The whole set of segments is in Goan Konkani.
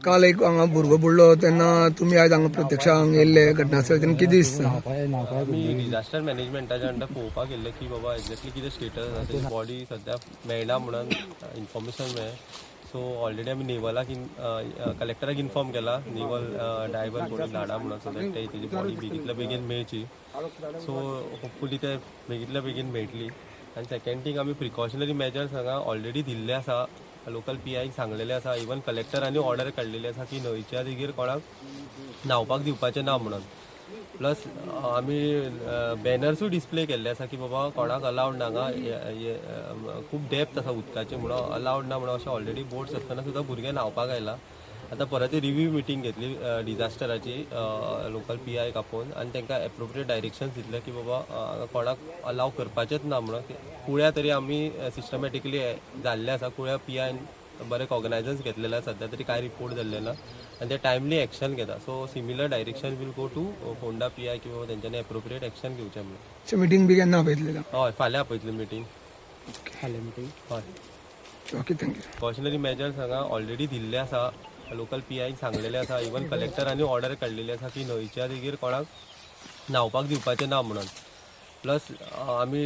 काल एक हांगा भुरगो बुडलो तेन्ना तुमी आयज हांगा प्रत्यक्ष हांगा येयल्ले घटनास्थळ तेन्ना कितें दिसता? आमी डिझास्टर मॅनेजमेंटाच्या अंडर पळोवपाक गेल्ले की बाबा एक्झॅक्टली कितें स्टेटस आसा, तेजी बॉडी सद्या मेळना म्हणून इन्फॉर्मेशन मेळ्ळें. सो ऑलरेडी आमी नेवलाक कलेक्टराक इन्फॉर्म केला, नेवल डायवर कोणी धाडा म्हणून, सो that तेजी बॉडी बेगीतल्या बेगीन मेळची. सो होपफुली ते बेगीतल्या बेगीन मेळटली. आनी सेकंड थींग, आमी प्रिकॉशनरी मेजर्स हांगा ऑलरेडी दिल्ले आसा, लोकल पी आयक सांगलेले आसा, इवन कलेक्टरांनी ऑर्डर काडलेली आसा की न्हंयच्या देगेर कोणाक न्हांवपाक दिवपाचें ना म्हणून. प्लस आमी बॅनर्सूय डिस्प्ले केल्ले आसा की बाबा कोणाक अलावड ना हांगा, खूब डेप्थ आसा उदकाचें म्हणून अलावड ना म्हणून. अशें ऑलरेडी बोट्स आसतना सुद्दां भुरगे न्हांवपाक आयला. आतां परत रिव्यू मिटींग घेतली डिझास्टराची लोकल पी आयक आपोवन आनी तांकां एप्रोप्रिएट डायरेक्शन्स दितले की बाबा हांगा कोणाक अलाव करपाचेंच ना म्हणून. कुळ्या तरी आमी सिस्टमॅटिकली जाल्ले आसा, कुळ्या पी आयन बरें कॉग्नायजन्स घेतलेलें आसा, सद्या तरी कांय रिपोर्ट जाल्ले ना आनी ते टायमली एक्शन घेता. So similar direction will go to Ponda PI की बाबा तेंच्यांनी एप्रोप्रिएट एक्शन घेवचें म्हणून. मिटींग बी केन्ना आपयतले? हय, फाल्यां आपयतली मिटींग. हय. Okay, thank you. Precautionary measures हांगा ऑलरेडी दिल्ले आसा, लोकल पी आयक सांगलेले आसा, इवन कलेक्टरांनी ऑर्डर काडलेली आसा की न्हंयच्या देगेर कोणाक न्हांवपाक दिवपाचें ना म्हणून. प्लस आमी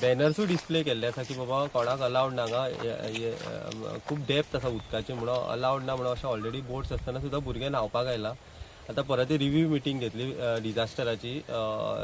बॅनर्सूय डिस्प्ले केल्ले आसा की बाबा कोणाक अलावड ना हांगा, खूब डेप्थ आसा उदकाचें म्हणून अलावड ना म्हणून. अशें ऑलरेडी बोट्स आसतना सुद्दां भुरगे न्हांवपाक आयला. आतां परत रिव्यू मिटींग घेतली डिझास्टराची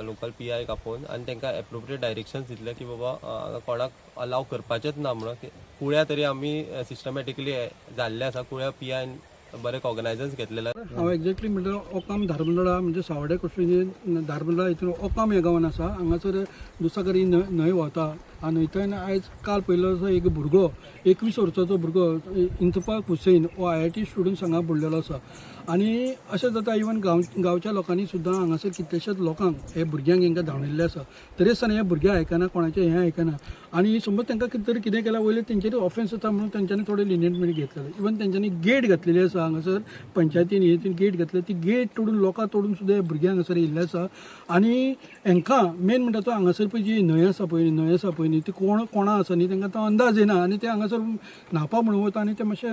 लोकल पी आयक आपोवन आनी तांकां एप्रोप्रिएट डायरेक्शन्स दितले की बाबा हांगा कोणाक अलाव करपाचेंच ना म्हणून. कुळ्या तरी आमी सिस्टमॅटिकली जाल्ले आसा, कुळ्या पी आयन बरें कॉग्नायजन्स घेतलेलें. हांव एक्झॅक्टली म्हणल्यार ओकाम धारमंडळा, म्हणजे सावडे कोस्टून धारमंडळा हितून ओकाम ह्या गांवान आसा. हांगासर दुसाकर ही न्हंय व्हांवता आनी न्हंयतल्यान आयज काल पयलो असो एक भुरगो, 21 वर्साचो भुरगो इंतफाक हुसेन हो IIT student हांगा बुडलेलो आसा. आनी अशें जाता, इवन गांवच्या लोकांनी सुद्दां हांगासर कितलेशेच लोकांक हे भुरग्यांक हांकां धांवडिल्ले आसा, तरी आसतना हे भुरगे आयकना, कोणाचें हें आयकना. आनी समज तांकां कितें तरी कितें केल्यार वयलें तेंचेर ऑफेन्स जाता म्हणून तेंच्यांनी थोडे लिनियंट घेतलेले. इवन तेंच्यांनी गेट घातलेली आसा हांगासर पंचायतीन, हे गेट घातले, ती गेट तोडून लोकां तोडून सुद्दां हे भुरगे हांगासर येयल्ले आसा. आनी हांकां मेन म्हणटा तो हांगासर पळय जी न्हंय आसा पळय, न्हंय आसा पळय न्ही, ती कोणा आसा न्ही, तांकां तो अंदाज येना आनी ते हांगासर न्हांवपा म्हणून वता आनी ते मातशें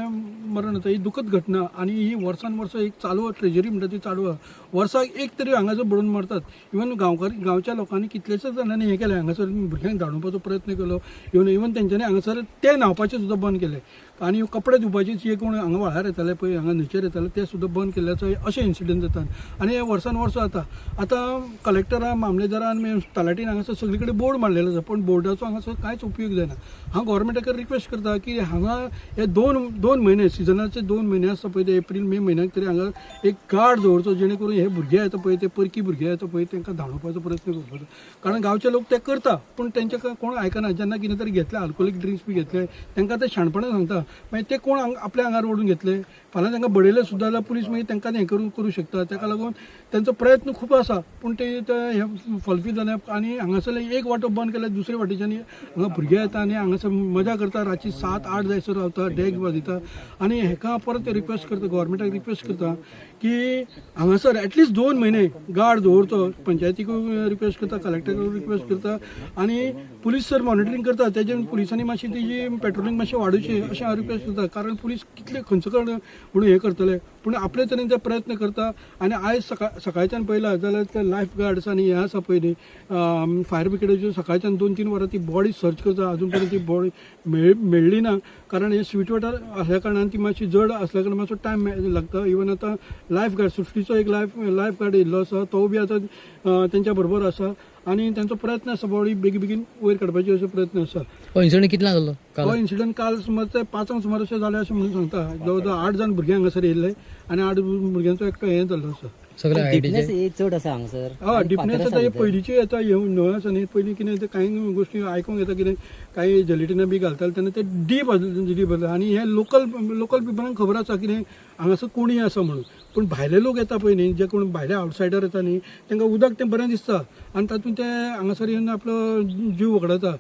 मरण जाता. ही दुखद घटना आनी ही वर्सान वर्स एक चालू ट्रेजरी म्हणटा ती चालू आसा. वर्साक एक तरी हांगासर बुडून मरतात. इवन गांवच्या लोकांनी कितलेशेच जाणांनी हें केलें, हांगासर भुरग्यांक धाडोवपाचो प्रयत्न केलो. इवन तेंच्यांनी हांगासर ते न्हांवपाचें सुद्दां बंद केलें आनी कपडे धुवपाचे जे कोण हांगा व्हाळार येताले पळय, हांगा न्हंयचेर येताले ते सुद्दां बंद केल्ले आसा. अशें इन्सिडंट जातात आनी हे वर्सान वर्स जाता. आतां कलेक्टरान, मामलेदारान, तलाटीन हांगासर सगळे कडेन बोर्ड मारलेलो आसा, पूण बोर्डाचो हांगासर कांयच उपयोग जायना. हांव गोवोरमेंटाक रिक्वेस्ट करता की हांगा हे दोन म्हयने सिजनाचे 2 म्हयने आसता पळय, ते एप्रील मे म्हयन्याक तरी हांगा एक गार्ड दवरचो, जेणे करून हे भुरगे येता पळय, ते परकी भुरगे येता पळय, तांकां धांवपाचो प्रयत्न करपाचो. कारण गांवचे लोक ते करता पूण तेंचे कोण आयकना. जेन्ना कितें तरी घेतले, आल्कोहोलीक ड्रिंक्स बी घेतले, तांकां ते शाणपणां सांगता, मागीर ते कोण आपल्या आंगार ओडून घेतले, फाल्यां तांकां बडयले सुद्दां जाल्यार पुलीस मागीर तांकां हें करूं शकता. ताका लागून तेंचो प्रयत्न खूब आसा पूण ते हे फॉलफील जाले. आनी हांगासरले एक वाटो बंद केल्यार दुसरे वाटेच्यान हांगा भुरगे येता आनी हांगासर मजा करता, रातची 7-8 जायसर रावता, डेक वाजयता. आनी हेका परत रिक्वेस्ट करता, गोवोरमेंटाक रिक्वेस्ट करता की हांगासर एटलिस्ट 2 म्हयने गार्ड दवरचो. पंचायतीक रिक्वेस्ट करता, कलेक्टराक रिक्वेस्ट करता आनी पुलीस सर मॉनिटरींग करता, तेजे पुलिसांनी मातशी तेजी पेट्रोलिंग मातशें वाडोवची अशें हांव रिक्वेस्ट करता. कारण पुलीस कितले खंयचो कडेन म्हणून हें करतले, पूण आपले तरेन ते प्रयत्न करता. आनी आयज सकाळच्यान पळयला जाल्यार ते लायफ गार्ड्स आनी हें आसा पळय न्ही, फायर ब्रिगेडाच्यो सकाळच्यान 2-3 वरां ती बॉडी सर्च करता, अजून पर्यंत ती बॉडी मेळ्ळी ना. कारण हे स्वीट वॉटर आसल्या कारणान ती मातशी जड आसल्या कारणान मातसो टायम लागता. इवन आतां लायफ गार्ड सृश्टीचो एक लायफ गार्ड येयल्लो आसा, तो बी आतां तेंच्या बरोबर आसा आनी तेंचो प्रयत्न आसा बॉडी बेगीन बेगीन वयर काडपाची असो प्रयत्न आसा. हो इन्सिडंट कितल्यांक जालो? हो इन्सिडंट काल सुमार ते 5 सुमार अशें जालें अशें म्हणून सांगता. जवळ जवळ 8 जाण भुरगे हांगासर येयल्ले आनी 8 भुरग्यांचो एकटो हें जाल्लो आसा. सगळे चड आसा हांगासर. हय, डिपनेस आतां पयलींची आतां न्हंय आसा न्ही, पयलीं कितें कांय गोश्टी आयकूंक येता, कितें कांय जलिटिना बी घालताले तेन्ना ते डीप डीप आसले. आनी हे लोकल पिपलांक खबर आसा कितें हांगासर कोणी आसा म्हणून, पूण भायले लोक येता पळय न्ही, जे कोण भायले आवटसायडर येता न्ही, तांकां उदक तें बरें दिसता आनी तातूंत ते हांगासर येवन आपलो जीव वगडायता.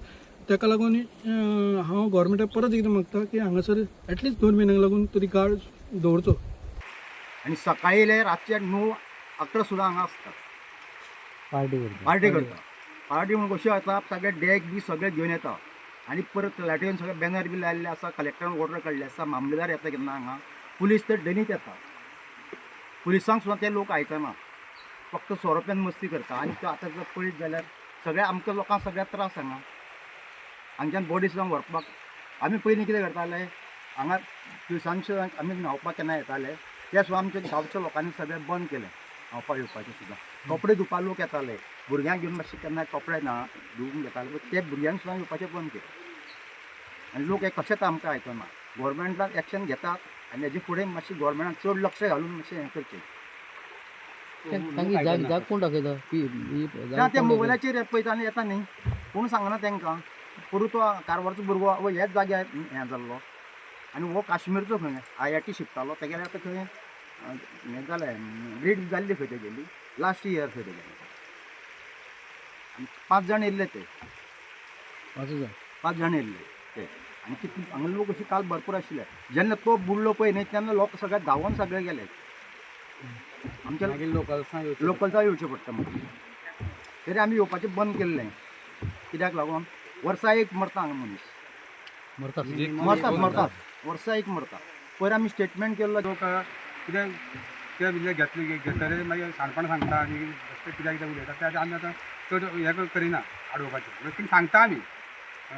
ताका लागून हांव गोवोरमेंटाक परत एकदां मागता की हांगासर एटलिस्ट 2 म्हयन्यांक लागून तरी गार्ड दवरचो. आनी सकाळी येयले रातचे 9-11 सुद्दां हांगा आसता, पार्टी करता. पार्टी म्हणून कश्यो येता, सगळे डेक बी सगळे घेवन येता आनी परत तलाठीन सगळे बॅनर बी लायल्ले आसा, कलेक्टरान ऑर्डर काडले आसा, मामलेदार येता केन्ना हांगा पुलीस तर डेलीच येता. पुलिसांक सुद्दां ते लोक आयकना, फक्त सोरो पिवन मस्ती करता. आनी तो आतां जर पळयत जाल्यार सगळ्या आमकां लोकांक सगळ्याक त्रास हांगा. हांगच्यान बॉडी सुद्दां व्हरपाक आमी पयलीं कितें करताले, हांगा दिवसांचे आमी न्हांवपाक केन्ना येताले ते सुद्दां आमच्या गांवच्या लोकांनी सगळें बंद केलें न्हांवपाक येवपाचें सुद्दां. कपडे धुवपाक लोक येताले, भुरग्यांक घेवन मातशें केन्ना कपडे धुवून घेताले, ते भुरग्यांक सुद्दां येवपाचें बंद केलें. आनी लोक हे कशेंच आमकां आयकना. गोवोरमेंटान एक्शन घेतात आनी हेजे फुडें मातशें गोवोरमेंटान चड लक्ष घालून मातशें हें करचें. कोण दाखयता ते मोबायलाचेर पळयता आनी येता न्ही, कोण सांगना तांकां. पोरूं तो कारवारचो भुरगो ह्याच जाग्यार हें जाल्लो आनी हो काश्मीरचो खंय IIT शिकतालो, तेगेलें आतां खंय हें जालें, ग्रेड जाल्ली खंय तेगेली लास्ट इयर खंय तेगेलें. आनी 5 जाण येयल्ले ते, 5 जाण येयल्ले ते. आनी कितले हांगा लोक अशे काल भरपूर आशिल्ले. जेन्ना तो बुडलो पळय न्ही तेन्ना लोक सगळे धांवोन सगळे गेले. आमच्या लोकल्सां येवचें पडटा मागीर. तरी आमी येवपाचें बंद केल्लें, कित्याक लागून वर्सा एक मरता हांगा मनीस, मरतात मरतात वर्सा एक मरता. पयर आमी स्टेटमेंट केल्लो, लोक कितें ते कितें घेतले घेतले मागीर शाणपण सांगता आनी कित्याक कितें उलयता. त्या आमी आतां चड हें करिना आडोवपाचें, पूण सांगता आमी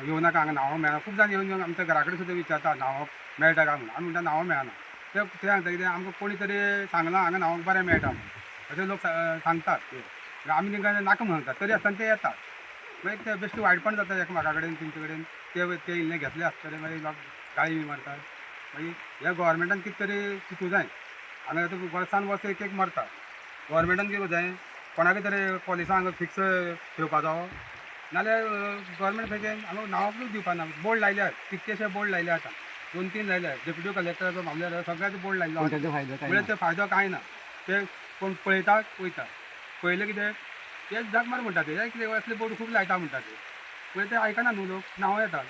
येवं नाका हांगा न्हांवक मेळना. खूब जाण येवन येवन आमच्या घरा कडेन सुद्दां विचारता न्हांवक मेळटा काय म्हणून. आमी म्हणटा न्हांवक मेळना. ते सांगता कितें आमकां कोणी तरी सांगलां हांगा न्हांवक बरें मेळटा म्हणून, अशें लोक सांगतात. आमी तांकां नाका म्हणून सांगतात, तरी आसतना ते येतात. मागीर ते बेश्टे वायटपण जाता एकामेका कडेन तेंचे कडेन, ते इल्ले घेतले आसतले मागीर लोक गाळी बी मारतात. मागीर ह्या गोवोरमेंटान कितें तरी चिंतूं जाय. हांगा आतां वर्सान वर्स एक एक मरता. गोवोरमेंटान कितें जाय, कोणाकय तरी पुलिसांक फिक्स ठेवपाचो, नाल्यार गोवोरमेंट खंयचें हांगा नांवाकूच दिवपा ना. बोर्ड लायल्यार कितकेशे बोर्ड लायले आतां, 2-3 लायले, डेप्युटी कलेक्टराचो मामलेदार सगळ्याचो बोर्ड लायल्लो, म्हणल्यार ते फायदो कांय ना. ते कोण पळयता वयता, पळयलें कितें तेच जाग मार म्हणटा ते, कितें असले बोर्ड खूब लायता म्हणटा ते, पळय ते आयकना न्हू लोक, नांव येता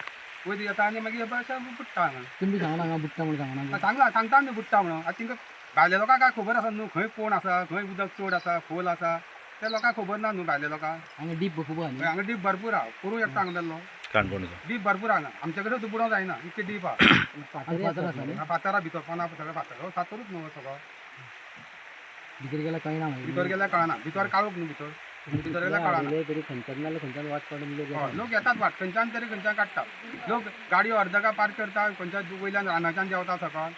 वयर येता आनी मागीर अशें बुडटा हांगा. तुमी सांगना हांगा बुडटा म्हणून सांगना? सांगला, सांगता आमी बुडटा म्हणून. आतां तांकां भायल्या लोकांक काय खबर आसा न्हू, खंय कोण आसा, खंय उदक चड आसा खोल आसा, ते लोकांक खबर ना न्हू भायल्या लोकांक. हांगा डीप खूब आहा, हांगा डीप भरपूर आहा. पोरूं एकटो हांगा मेल्लो, डीप भरपूर हांगा आमचे कडेन बुडोवंक जायना, इतके डीप आहा. फातरा भितर कोणा सगळें फातर, फातरूच न्हू सगळो. भितर गेल्यार कळना, भितर गेल्यार कळना, भितर काळोख न्हू, भितर भितर गेल्यार कळना. लोक येतात वाट खंयच्यान तरी खंयच्यान काडटा लोक, गाडयो अर्दका पार्क करता, खंयच्या वयल्यान रानाच्यान देंवता सकाळ,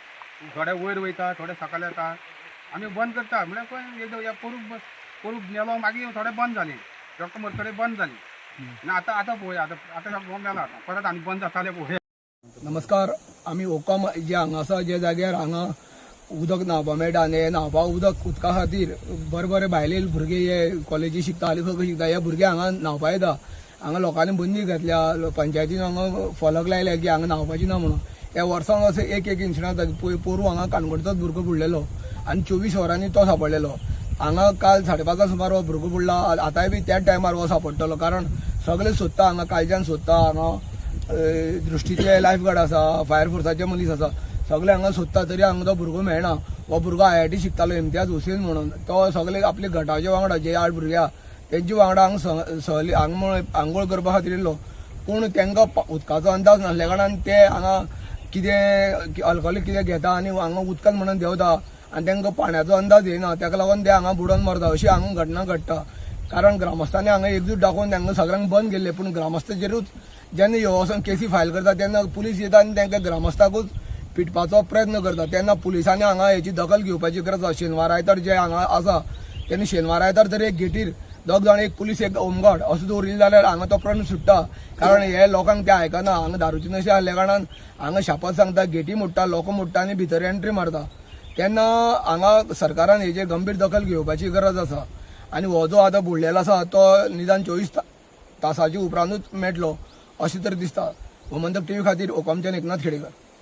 थोडे वयर वयता, थोडे सकाळ येता. आमी बंद करता म्हळ्यार खंय एकदां पोरूं पोरूं मेलो, मागीर थोडे बंद जाले, डॉक्टर मरतरे बंद जाली. आनी आतां आतां पळोवया, आतां आतां मेला, आतां परत आनी बंद जाताले पळोवया. नमस्कार. आमी ओकम जे हांगा आसा जे जाग्यार हांगा उदक न्हांवपाक मेळटा आनी हे न्हांवपाक उदक उदका खातीर बरे बरे भायले भुरगे हे कॉलेजी शिकता आनी खंय शिकता, हे भुरगे हांगा न्हांवपाक येता. हांगा लोकांनी बंदी घातल्या, पंचायतीन हांगा फलक लायले की हांगा न्हांवपाची ना म्हणून. ह्या वर्सांक असो एक एक इन्सिडंट जाता. पोरूं हांगा काणकोणचोच भुरगो बुडलेलो आनी 24 वरांनी तो सांपडलेलो. हांगा काल 5:30 सुमार हो भुरगो बुडला, आतांय बी त्याच टायमार हो सांपडटलो. कारण सगळे सोदता हांगा, कालच्यान सोदता हांगा, दृश्टीचे लायफ गार्ड आसा, फायर फोर्साचे मनीस आसा, सगळे हांगा सोदता, तरी हांगा तो भुरगो मेळना. हो भुरगो IIT शिकतालो, इम्तियाज हुसेन म्हणून. तो सगळे आपले गटाच्या वांगडा जे 8 भुरगे आहा तेंचे वांगडा हांगा सहली आंगोळ करपा खातीर येयल्लो. पूण तांकां उदकाचो अंदाज नासल्या कारणान ते हांगा कितें अल्कोहोलीक कितें घेता आनी हांगा उदकान म्हणून देंवता आनी तांकां पाण्याचो अंदाज येना, ताका लागून ते हांगा बुडोन मरता. अशी हांगा घटना घडटा. कारण ग्रामस्थांनी हांगा एकजूट दाखोवन तांकां सगळ्यांक बंद केल्ले, पूण ग्रामस्थाचेरूच जेन्ना ह्यो वचून केसी फायल करता तेन्ना पुलीस येता आनी तांकां ग्रामस्थाकूच पिटपाचो प्रयत्न करता. तेन्ना पुलिसांनी हांगा हेची दखल घेवपाची गरज आसा. शेनवार आयतार जे हांगा आसा तेन्ना शेनवार आयतार जर एक गेटीर 2 जाण, एक पुलीस एक होमगार्ड असो दवरिल्लो जाल्यार हांगा तो प्रश्न सुट्टा. कारण हे लोकांक ते आयकना. हांगा दारूची नशे आसल्या कारणान हांगा शापत सांगता, गेटी मोडटा, लोक मोडटा आनी भितर एंट्री मारता. तेन्ना हांगा सरकारान हेजेर गंभीर दखल घेवपाची गरज आसा. आनी हो जो आतां बुडलेलो आसा तो निदान 24 तासाच्या उपरांतूच मेळटलो अशें तरी दिसता. गोमंतक टीव्ही खातीर ओकमच्यान एकनाथ खेडेकर.